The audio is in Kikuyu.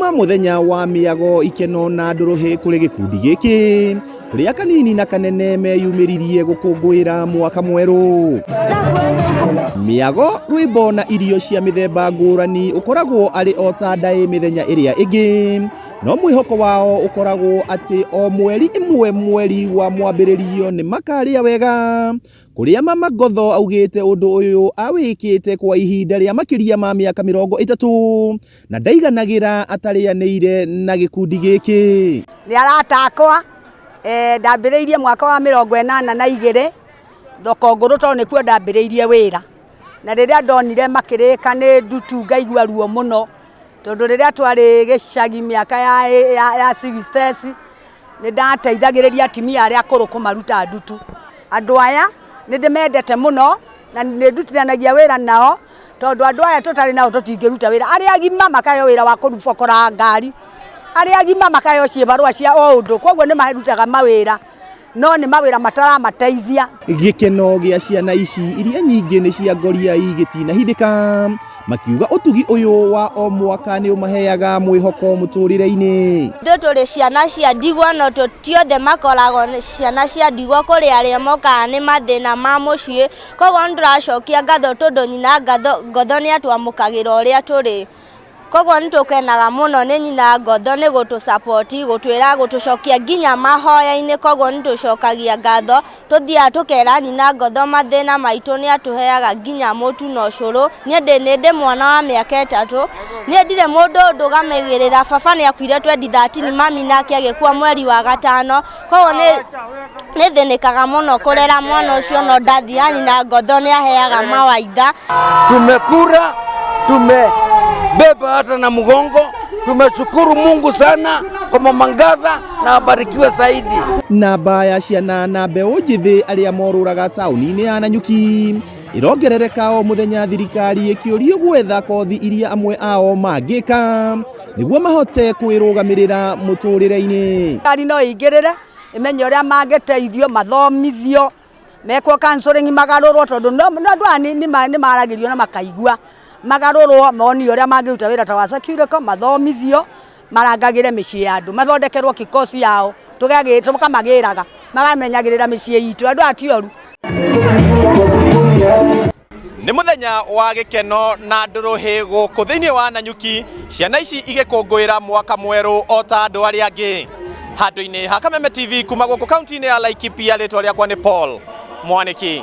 Uma mũthenya wa mĩago ikeno na ndũrũhĩ kũrĩ gĩkundi gĩkĩ kũrĩa kanini na kanene meyumĩririe gũkũngũĩra mwaka mwerũ. Mĩago, rwĩmbo na irio cia mĩthemba ngũrani ũkoragwo arĩ o ta ndaĩ mĩthenya ĩrĩa ĩngĩ, no mwĩhoko wao ũkoragwo atĩ o mweri ĩmwe mweri wa mwambĩrĩrio nĩ makarĩa wega. Kũrĩa Mama Ngotho augĩte ũndũ ũyũ awĩkĩte kwa ihinda rĩa makĩria ma mĩaka 30 na ndaiganagĩra atarĩanĩire na gĩkundi gĩkĩ. Nĩ arata akwa, ndambĩrĩirie mwaka wa 82 thoko ngũrũ tondũ nĩkuo ndambĩrĩirie wĩra. Na rĩrĩa ndonire makĩrĩka nĩ ndutu ngaigua ruo mũno, tondũ rĩrĩa twarĩ gĩcagi mĩaka ya sixties, nĩ ndateithagĩrĩria atumia arĩa akũrũ kũmaruta ndutu. Andũ aya nĩ ndĩmendete mũno na nĩ ndutithanagia wĩra nao, tondũ andũ aya tũtarĩ nao tũtingĩruta wĩra. Arĩa agima makaheo wĩra wa kũbokora ngari, arĩa agima makaheo ciĩbarũa cia o ũndũ, koguo nĩ marutaga mawĩra no nĩ mawĩra mataramateithia. Gĩkeno gĩa ciana ici iria nyingĩ nĩ cia ngoriai gĩtinahithĩka, makiuga ũtugi ũyũ wa o mwaka nĩ ũmaheaga mwĩhoko mũtũrĩre-inĩ. Ithuĩ tũrĩ ciana cia ndigwa no ti othe makoragwo ciana cia ndigwa, kũrĩ arĩa mokaga nĩ mathĩna ma mũciĩ, koguo nĩ tũracokia ngatho tondũ nyina Ngotho nĩ atwamũkagĩra ũrĩa tũrĩ. Koguo nĩ tũkenaga mũno nĩ nyina Ngotho nĩ gũtũ support, gũtwĩra gũtũcokia nginya mahoya-inĩ, koguo nĩ tũcokagia ngatho, tũthiaga tũkera nyina Ngotho mathĩna maitũ nĩ atũheaga nginya mũtu na ũcũrũ. Niĩ ndĩ mwana wa mĩaka 3, niĩ ndirĩ mũndũ ndũgamagĩrĩra, baba nĩ akuire 2013, mami nake agĩkua mweri wa gatano, koguo nĩ thĩnĩkaga mũno kũrera mwana ũcio no ndathiaga nyina Ngotho nĩ aheaga mawaitha. Tumekura, tumebeba hata na mgongo. Tumeshukuru Mungu sana kwa Mama Ngatha na abarikiwe zaidi. Namba ya ciana na mbeũ njĩthĩ arĩa morũraga taũni-inĩ ya Nanyuki ĩrongerereka o mũthenya, thirikari ĩkĩũrio gwetha kothi iria amwe ao mangĩka nĩguo mahote kwĩrũgamĩrĩra mũtũrĩre-inĩ. Thirikari no ĩingĩrĩre ĩmenye ũrĩa mangĩteithio, mathomithio, mekwo counseling magarũrwo, tondũ no andũ aya nĩ maragĩrio na makaigua, magarũrwo monio ũrĩa mangĩruta wĩra ta wa security, mathomithio marangagĩre mĩciĩ ya andũ, mathondekerwo kikosi yao, tũkamagĩraga magamenyagĩrĩra mĩciĩ itũ, andũ aya ti oru. Nĩ mũthenya wa gĩkeno na ndũrũhĩ gũkũ thĩinĩ wa Nanyuki, ciana ici igĩkũngũĩra mwaka mwerũ o ta andũ arĩa angĩ. Handũ-inĩ ha Kameme TV kuma gũkũ kaunti-inĩ ya Laikipia, rĩtwa rĩakwa nĩ Paul Mwaniki.